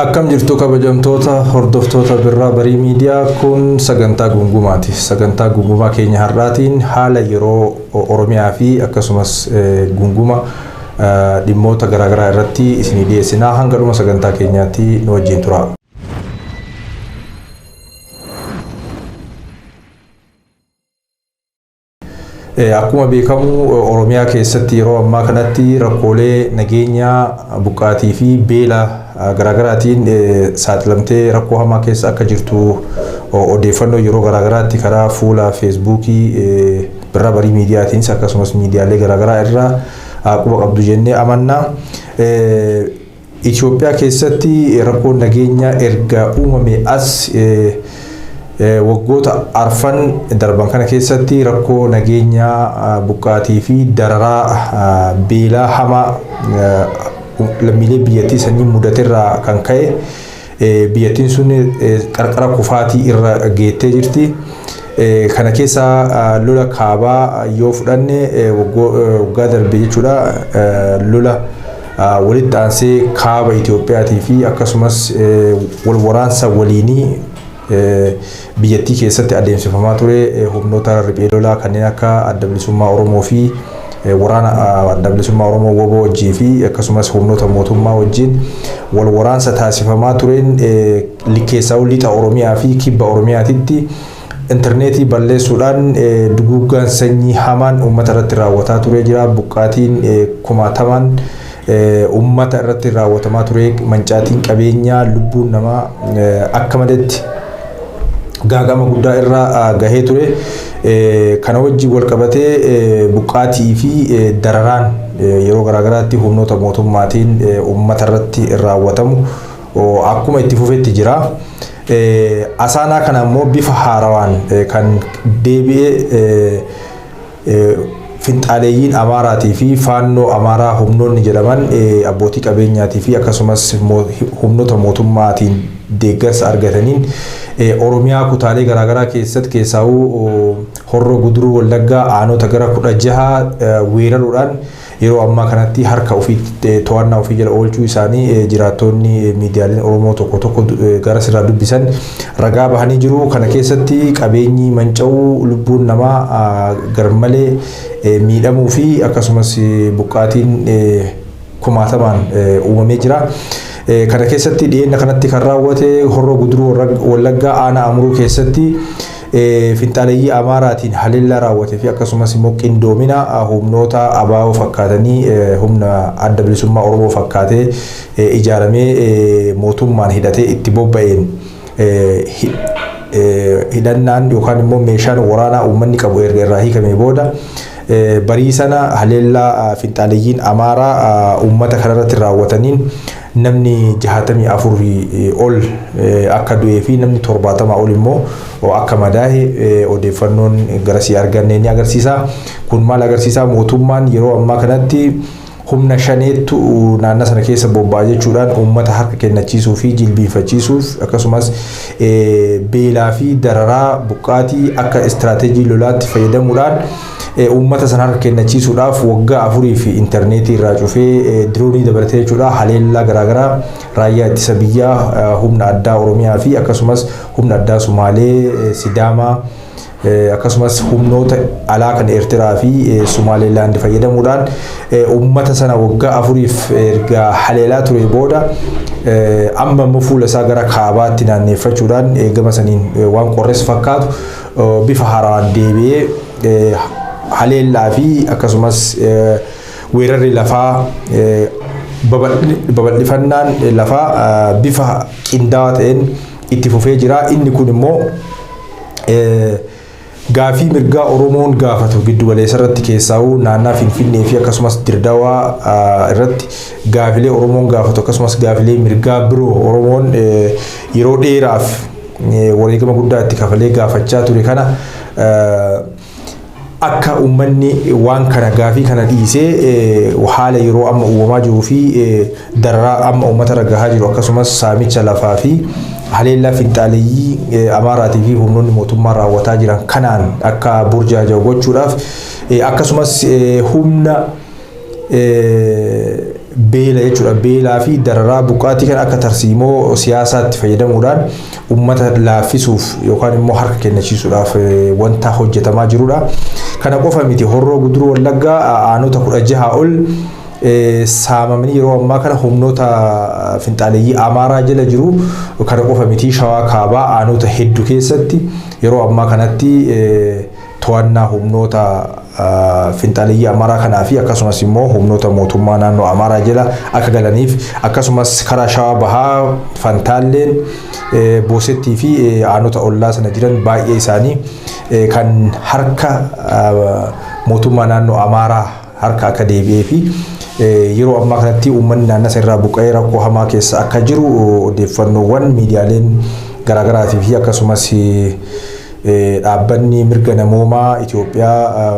Akkam jirtu kabajamtoota hordoftoota Birraa Barii Miidiyaa kun sagantaa gungumaati. Sagantaa gungumaa keenya har'aatiin haala yeroo Oromiyaa fi akkasumas gunguma dhimmoota garaagaraa irratti isinii dhiyeessinaa hanga dhuma sagantaa keenyaatti nu wajjin tura. Akkuma beekamu Oromiyaa keessatti yeroo ammaa kanatti rakkoolee nageenyaa buqqaatii fi beela garaagaraatiin saaxilamtee rakkoo hamaa keessa akka jirtu odeeffannoo yeroo garaagaraatti karaa fuula feesbuukii Birraa Barii Miidiyaatiinis akkasumas miidiyaalee garaagaraa irraa quba qabdu jennee amanna. Itoophiyaa keessatti rakkoon nageenyaa erga uumame as waggoota arfan darban kana keessatti rakkoo nageenyaa buqqaatii fi dararaa beelaa hamaa lammiilee biyyattii sanii mudaterraa kan ka'e biyyattiin sun qarqara kufaatii irra geettee jirti. Kana keessaa lola kaabaa yoo fudhanne waggaa darbe jechuudha lola walitti aansee kaaba Itoophiyaatii fi akkasumas wal waraansa waliinii biyyattii keessatti adeemsifamaa ture humnoota riphee lolaa kanneen akka adda bilisummaa Oromoo fi waraana adda bilisummaa Oromoo WBO wajjii fi akkasumas humnoota mootummaa wajjin wal waraansa taasifamaa tureen keessaa lixa Oromiyaa fi kibba Oromiyaatitti intarneetii balleessuudhaan duguuggaan sanyii hamaan uummata irratti raawwataa turee jira. Buqqaatiin kumaatamaan uummata irratti raawwatamaa ture mancaatiin qabeenyaa lubbuun namaa akka maletti gaagama guddaa irra gahee ture. Kana wajjin wal qabatee buqqaatii fi dararaan yeroo garaagaraatti humnoota mootummaatiin uummata irratti raawwatamu akkuma itti fufetti jira. Asaanaa kana immoo bifa haarawaan kan deebi'ee finxaaleeyyiin Amaaraatii fi faannoo Amaaraa humnoonni jedhaman abbootii qabeenyaatii fi akkasumas humnoota mootummaatiin deeggarsa argataniin Oromiyaa kutaalee garaagaraa keessatti keessaawuu Horroo Guduruu Wallaggaa aanota gara 16 weeraruudhaan yeroo ammaa kanatti harka ofii to'annaa ofii jala oolchuu isaanii jiraattonni miidiyaaleen Oromoo tokko tokko gara sirraa dubbisan ragaa bahanii jiru. Kana keessatti qabeenyi manca'uu lubbuun namaa garmalee miidhamuu fi akkasumas buqqaatiin kumaatamaan uumamee jira. Kana keessatti dhiyeenya kanatti kan raawwate Horroo Guduruu Wallaggaa aanaa Amuruu keessatti finxaaleeyyii Amaaraatiin haleellaa raawwatee fi akkasumas immoo qindoomina humnoota ABO fakkaatanii humna adda bilisummaa Oromoo fakkaatee ijaaramee mootummaan hidhatee itti bobba'een hidhannaan yookaan immoo meeshaan waraanaa uummanni qabu erga irraa hiikamee booda barii sana haleellaa finxaaleeyyiin Amaaraa uummata kanarratti raawwataniin namni 64 ol akka du'ee fi namni 70 ol immoo akka madaahe odeeffannoon garasii arganne ni agarsiisa. Kun maal agarsiisa? Mootummaan yeroo ammaa kanatti humna shaneettu naannoo sana keessa bobba'a jechuudhaan uummata harka kennachiisuu fi jilbiinfachiisuuf akkasumas beelaa fi dararaa buqqaatii akka istiraateejii lolaatti fayyadamuudhaan uummata sana harka kennachiisuudhaaf waggaa afurii fi intarneetii irraa cufee diroonii dabalatee jechuudha haleellaa garaagaraa raayyaa ittisa biyyaa humna addaa Oromiyaa fi akkasumas humna addaa Sumaalee Sidaamaa akkasumas humnoota alaa kan Eertiraa fi Sumaaleelaand fayyadamuudhaan uummata sana waggaa afuriif erga haleelaa ture booda amma immoo fuula isaa gara kaabaatti naanneeffachuudhaan gama saniin waan qorres fakkaatu bifa haaraan deebi'ee haleellaa fi akkasumas weerarri lafaa babal'ifannaan lafaa bifa qindaa'aa ta'een itti fufee jira. Inni kun immoo gaafii mirgaa Oromoon gaafatu giddu galeessa irratti keessaa'uu naannaa Finfinnee fi akkasumas Dirdawaa irratti gaafilee Oromoon gaafatu akkasumas gaafilee mirgaa biroo Oromoon yeroo dheeraaf wareegama guddaa itti kafalee gaafachaa ture kana akka uummanni waan kana gaafii kana dhiisee haala yeroo amma uumamaa jiruu fi dararaa amma uummata irra gahaa jiru akkasumas saamicha lafaa fi haleellaa finxaaleeyyii Amaaraatii fi humnoonni mootummaa raawwataa jiran kanaan akka burjaaja'u gochuudhaaf akkasumas humna Beela jechuudha. Beelaa fi dararaa buqqaatii kan akka tarsiimoo siyaasaatti fayyadamuudhaan uummata laaffisuuf yookaan immoo harka kennachiisuudhaaf wanta hojjetamaa jirudha. Kana qofa miti, Horroo Guduruu Wallaggaa aanota 16 ol saamamanii yeroo ammaa kana humnoota finxaaleeyyii Amaaraa jala jiru. Kana qofa miti, Shawaa Kaabaa aanota hedduu keessatti yeroo ammaa kanatti to'annaa humnoota finxaaleeyyii Amaaraa kanaa fi akkasumas immoo humnoota mootummaa naannoo Amaaraa jala akka galaniif, akkasumas karaa Shawaa Bahaa Fantaalleen, Boosettii fi aanota ollaa sana jiran baay'ee isaanii kan harka mootummaa naannoo Amaaraa harka akka deebi'ee fi yeroo ammaa kanatti uummanni naannoo irraa buqqa'ee rakkoo hamaa keessa akka jiru odeeffannoowwan miidiyaaleen garaagaraatii fi akkasumas dhaabbanni mirga namoomaa Itoophiyaa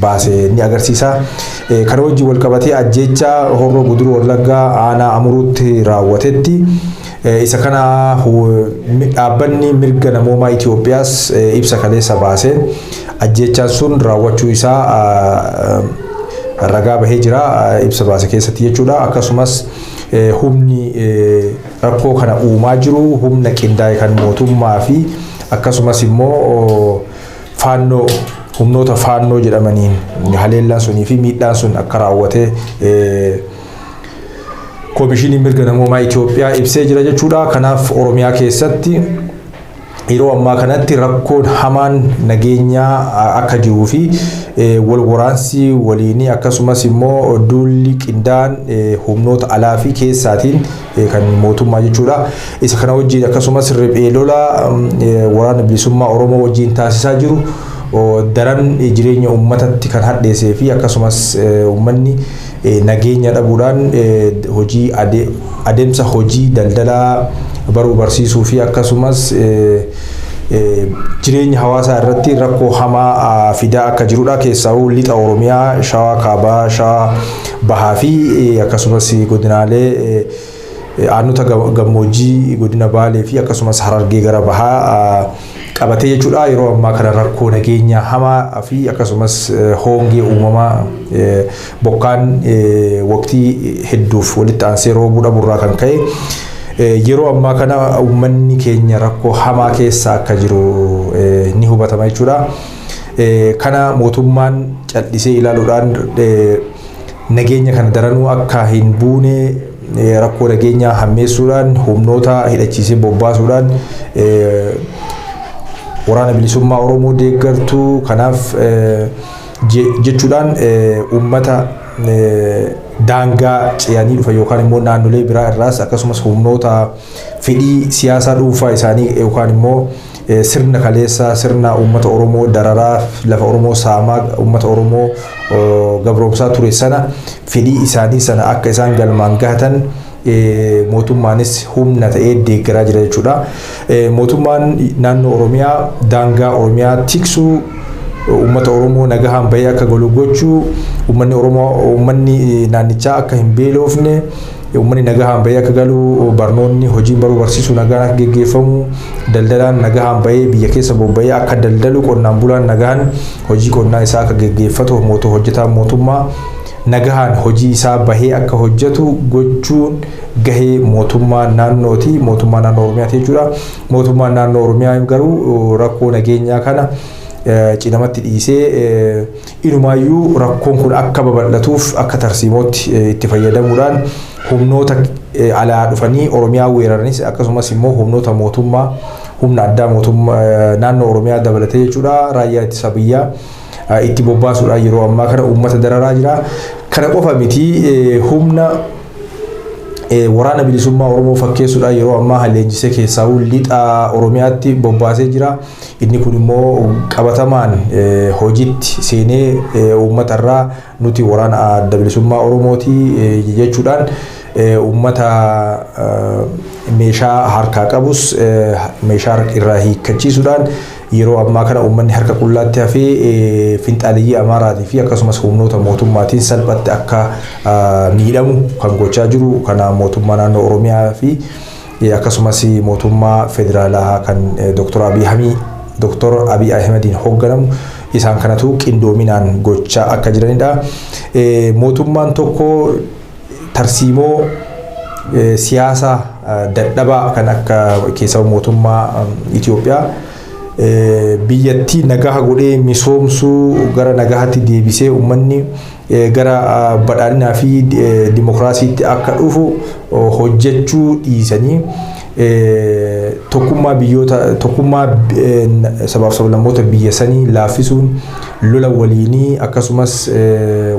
baase ni agarsiisa. Kana wajjin wal qabatee ajjeecha Horroo Guduruu Wallaggaa aanaa Amuruutti raawwatetti isa kana dhaabbanni mirga namoomaa Itoophiyaas ibsa kaleessa baaseen ajjeechaan sun raawwachuu isaa ragaa bahee jira ibsa baase keessatti jechuudha. Akkasumas humni rakkoo kana uumaa jiru humna qindaa'e kan mootummaa fi akkasumas immoo Faannoo, humnoota Faannoo jedhamaniin haleellaan sunii fi miidhaan sun akka raawwate Koomishinii Mirga Namoomaa Itoophiyaa ibsee jira jechuudha. Kanaaf Oromiyaa keessatti yeroo ammaa kanatti rakkoon hamaan nageenyaa akka jiruu fi wal waraansi waliinii akkasumas immoo duulli qindaa'aan humnoota alaa fi keessaatiin kan mootummaa jechuudha. Isa kana wajjin akkasumas riphee lola Waraana Bilisummaa Oromoo wajjin taasisaa jiru daran jireenya uummatatti kan hadheessee fi akkasumas uummanni nageenya dhabuudhaan hojii adeemsa hojii daldalaa, baruu barsiisuu fi akkasumas jireenya hawaasaa irratti rakkoo hamaa fidaa akka jirudha. Keessaawuu lixa Oromiyaa, Shawaa Kaabaa, Shawaa Bahaa fi akkasumas godinaalee aanota gammoojjii godina Baalee fi akkasumas Harargee gara Bahaa qabatee jechuudha. Yeroo ammaa kana rakkoo nageenyaa hamaa fi akkasumas hongee uumamaa bokkaan waqtii hedduuf walitti aansee roobuu dhabuurraa kan ka'e yeroo ammaa kana uummanni keenya rakkoo hamaa keessa akka jiru ni hubatama jechuudha. Kana mootummaan cal'isee ilaaluudhaan nageenya kana daranuu akka hin buune rakkoo nageenyaa hammeessuudhaan humnoota hidhachiisee bobbaasuudhaan Waraana Bilisummaa Oromoo deeggartuu kanaaf jechuudhaan uummata daangaa ce'anii dhufan yookaan immoo naannolee biraa irraas akkasumas humnoota fedhii siyaasaa dhuunfaa isaanii yookaan immoo sirna kaleessaa, sirna uummata Oromoo dararaa, lafa Oromoo saamaa, uummata Oromoo gabroomsaa ture sana fedhii isaanii sana akka isaan galmaan gahatan mootummaanis humna ta'ee deeggaraa jira jechuudha. Mootummaan naannoo Oromiyaa daangaa Oromiyaa tiksuu, uummata Oromoo nagahaan bahee akka galu gochuu, uummanni Oromoo, uummanni naannichaa akka hin beelofne, uummanni nagahaan bahee akka galu, barnoonni, hojiin baruu barsiisuu nagaan akka geggeeffamu, daldalaan nagahaan bahee biyya keessa bobba'ee akka daldalu, qonnaan bulaan nagaan hojii qonnaa isaa akka geggeeffatu, hojjetaan mootummaa nagahaan hojii isaa bahee akka hojjetu gochuun gahee mootummaa naannooti, mootummaa naannoo Oromiyaati jechuudha. Mootummaan naannoo Oromiyaa garuu rakkoo nageenyaa kana cinamatti dhiisee inumaayyuu rakkoon kun akka babal'atuuf akka tarsiimootti itti fayyadamuudhaan humnoota alaa dhufanii Oromiyaa weeraranis akkasumas immoo humnoota mootummaa, humna addaa mootummaa naannoo Oromiyaa dabalatee jechuudha, raayyaa ittisa biyyaa itti bobbaasuudhaan yeroo ammaa kana uummata dararaa jira. Kana qofa miti, humna Waraana Bilisummaa Oromoo fakkeessuudhaan yeroo ammaa leenjisee keessaa lixa Oromiyaatti bobbaasee jira. Inni kun immoo qabatamaan hojiitti seenee uummata irraa nuti Waraana Adda Bilisummaa Oromooti jechuudhaan uummata meeshaa harkaa qabus meeshaa irraa hiikkachiisuudhaan yeroo ammaa kana uummanni harka qullaatti hafee finxaaleyyii Amaaraatii fi akkasumas humnoota mootummaatiin salphatti akka miidhamu kan gochaa jiru kana mootummaa naannoo Oromiyaa fi akkasumas mootummaa federaalaa kan Dr. Abiy Ahimadiin hoogganamu isaan kanatu qindoominaan gochaa akka jiranidha. Mootummaan tokko Tarsiimoo siyaasa dadhabaa kan akka keessaa mootummaa Itoophiyaa biyyattii nagaha godhee misoomsuu, gara nagahaatti deebisee uummanni gara badhaadhinaa fi dimokiraasiitti akka dhufu hojjechuu dhiisanii, tokkummaa biyyoota, tokkummaa sabaaf sablammoota biyya sanii laaffisuun lola waliinii, akkasumas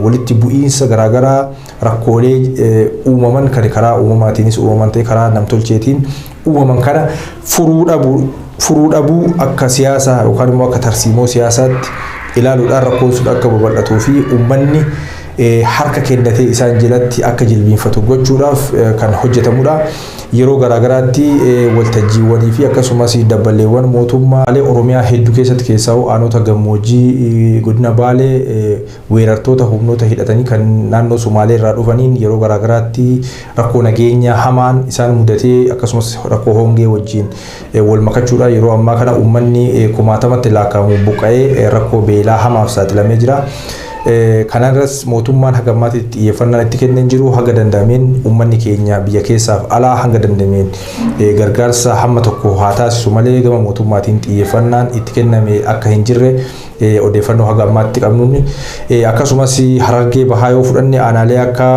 walitti bu'iinsa garaagaraa, rakkoolee uumaman kan karaa uumamaatiinis uumaman ta'e karaa namtolcheetiin uumaman kana furuu dhabuu akka siyaasaa yookaan immoo akka tarsiimoo siyaasaatti ilaaluudhaan rakkoon sun akka babal'atuu fi uummanni harka kennatee isaan jalatti akka jilbiinfatu gochuudhaaf kan hojjetamudha. Yeroo garaagaraatti waltajjiiwwanii fi akkasumas dabballeewwan mootummaa Oromiyaa hedduu keessatti, keessaa aanota gammoojjii godina Baalee, weerartoota humnoota hidhatanii kan naannoo Sumaalee irraa dhufaniin yeroo garaagaraatti rakkoo nageenya hamaan isaan mudatee, akkasumas rakkoo hongee wajjin wal makachuudhaan yeroo ammaa kana uummanni kumaatamatti lakkaa'amu buqqa'ee rakkoo beelaa hamaaf saaxilamee jira. Kanarras mootummaan haga ammaatti xiyyeeffannaan itti kennee jiru. Haga danda'ameen uummanni keenya biyya keessaaf alaa hanga danda'ameen gargaarsa hamma tokko haa taasisu malee, gama mootummaatiin xiyyeeffannaan itti kenname akka hin jirre odeeffannoo haga ammaatti qabnuun. Akkasumas Harargee Bahaa yoo fudhanne, aanaalee akka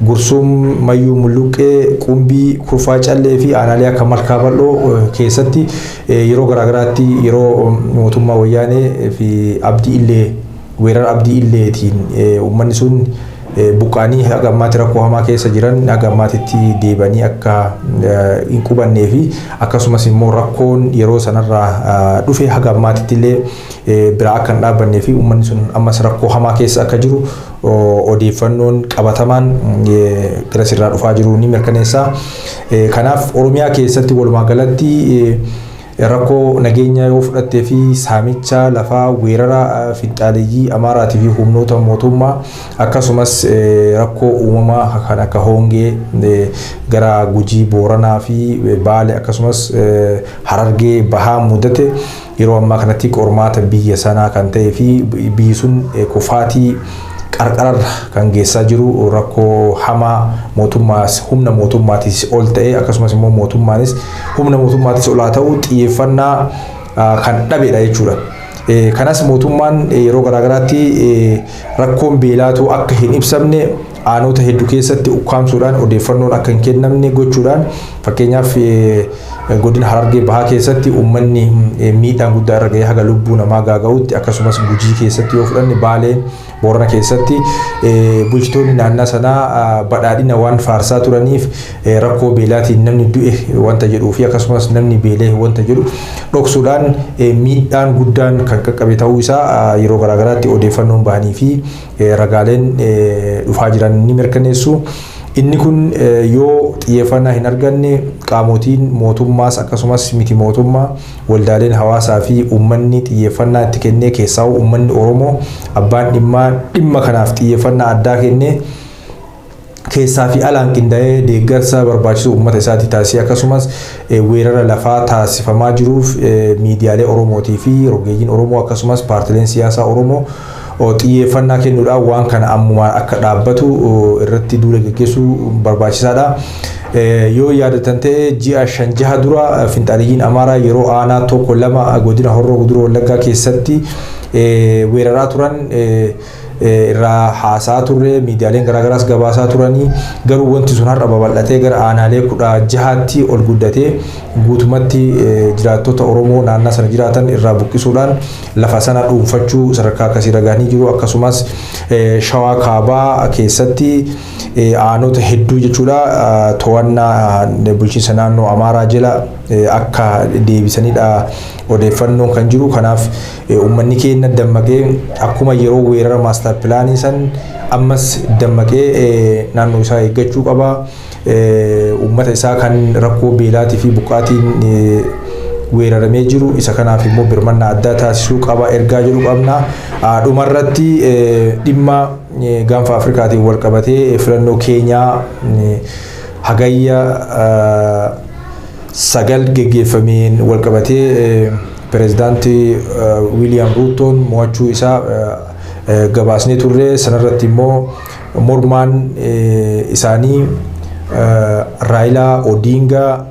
Gursum, Mayyuu, Mulluqqee, Qumbii, Kurfaa Callee fi aanaalee akka Malkaa Bal'oo keessatti yeroo garaagaraatti yeroo mootummaa Wayyaanee fi Abdii Illee, weerara Abdii Illeetiin uummanni sun buqqaanii haga ammaatti rakkoo hamaa keessa jiran haga ammaatitti deebanii akka hin qubannee fi akkasumas immoo rakkoon yeroo sanarraa dhufe haga ammaatitti illee biraa akka hin dhaabbannee fi uummanni sun ammas rakkoo hamaa keessa akka jiru odeeffannoon qabatamaan gara sirraa dhufaa jiru ni mirkaneessa. Kanaaf Oromiyaa keessatti walumaa galatti rakkoo nageenyaa yoo fudhattee fi saamicha lafaa, weerara finxaaleeyyii Amaaraatii fi humnoota mootummaa, akkasumas rakkoo uumamaa kan akka hongee gara Gujii, Booranaa fi Baale, akkasumas Harargee Bahaa mudate, yeroo ammaa kanatti qormaata biyya sanaa kan ta'ee fi biyyi sun kufaatii qarqararra kan geessaa jiru, rakkoo hamaa mootummaas humna mootummaatis ol ta'e, akkasumas immoo mootummaanis humna mootummaatis ol haa ta'u xiyyeeffannaa kan dhabedha jechuudha. Kanas mootummaan yeroo garaagaraatti rakkoon beelaatu akka hin ibsamne aanota hedduu keessatti ukkaamsuudhaan, odeeffannoon akka hin kennamne gochuudhaan, fakkeenyaaf godina Harargee Bahaa keessatti uummanni miidhaan guddaa irra gahee haga lubbuu namaa gaaga'utti, akkasumas Gujii keessatti yoo fudhanne, Baaleen, Boorana keessatti bulchitoonni naannaa sanaa badhaadhina waan faarsaa turaniif rakkoo beelaatiin namni du'e wanta jedhuu fi akkasumas namni beelee wanta jedhu dhoksuudhaan miidhaan guddaan kan qaqqabe ta'uu isaa yeroo garaagaraatti odeeffannoon bahanii fi ragaaleen dhufaa jiran ni mirkaneessu. Inni kun yoo xiyyeeffannaa hin arganne, qaamotiin mootummaas akkasumas miti mootummaa, waldaaleen hawaasaa fi uummanni xiyyeeffannaa itti kennee, keessaa uummanni Oromoo abbaan dhimmaa dhimma kanaaf xiyyeeffannaa addaa kennee, keessaa fi alaan qindaa'ee deeggarsa barbaachisu uummata isaatii taasisee, akkasumas weerara lafaa taasifamaa jiruuf miidiyaalee Oromootii fi rogeeyyiin Oromoo, akkasumas paartileen siyaasaa Oromoo xiyyeeffannaa kennuudhaan waan kana ammumaan akka dhaabbatu irratti duula gaggeessuu barbaachisaadha. Yoo yaadatan ta'e, ji'a 5-6 dura finxaaliyyiin Amaaraa yeroo aanaa tokko lama godina Horroo Guduruu Wallaggaa keessatti weeraraa turan irraa haasaa turre, miidiyaaleen garaagaraas gabaasaa turanii. Garuu wanti sun har'a babal'atee gara aanaalee 16tti ol guddatee guutumatti jiraattota Oromoo naannaa sana jiraatan irraa buqqisuudhaan lafa sana dhuunfachuu sadarkaa akkasii gahanii jiru. Akkasumas Shawaa Kaabaa keessatti aanota hedduu jechuudha to'annaa bulchiinsa naannoo Amaaraa jala akka deebisanidha odeeffannoon kan jiru. Kanaaf uummanni keenya dammaqee, akkuma yeroo weerara master planii san ammas dammaqee naannoo isaa eeggachuu qaba. Uummata isaa kan rakkoo beelaatii fi buqqaatiin weeraramee jiru isa kanaaf immoo birmannaa addaa taasisuu qaba ergaa jedhu qabna. Dhumarratti dhimma Gaanfa Afrikaatiin wal qabatee filannoo Keenyaa Hagayya 9 geggeeffameen wal qabatee pireezidaantii Wiiliyaam Ruutoon mo'achuu isaa gabaasnee turre. Sanarratti immoo mormaan isaanii Raayilaa Odingaa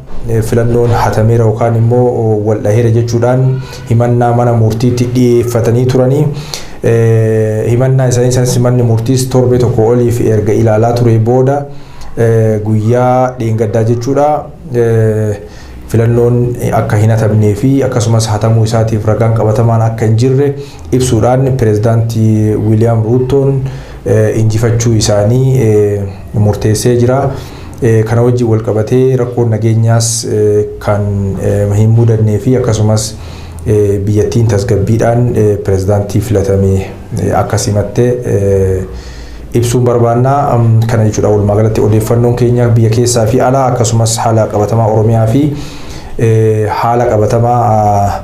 filannoon hatameera yookaan immoo wal dhaheera jechuudhaan himannaa mana murtiitti dhiyeeffatanii turanii. Himannaa isaanii sanas manni murtiis torbee tokko oliif erga ilaalaa ture booda, guyyaa dheengaddaa jechuudha, filannoon akka hin hatamnee fi akkasumas hatamuu isaatiif ragaan qabatamaan akka hin jirre ibsuudhaan pireezidaantii Wiiliyaam Ruutoon injifachuu isaanii murteessee jira. Kana wajjin wal qabatee rakkoon nageenyaas kan hin mudannee fi akkasumas biyyattiin tasgabbiidhaan pireezidaantii filatame akka simatte ibsuun barbaannaa. Kana jechuudha walumaa galatti odeeffannoon keenya biyya keessaa fi alaa, akkasumas haala qabatamaa Oromiyaa fi haala qabatamaa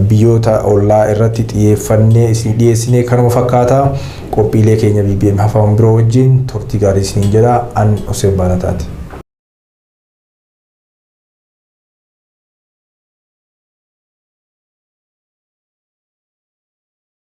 biyyoota ollaa irratti xiyyeeffannee isin dhiyeessine kanuma fakkaata. Qophiilee keenya BBM hafan biroo wajjin turtii gaarii isiniin jedha. An Hussein Baanataati.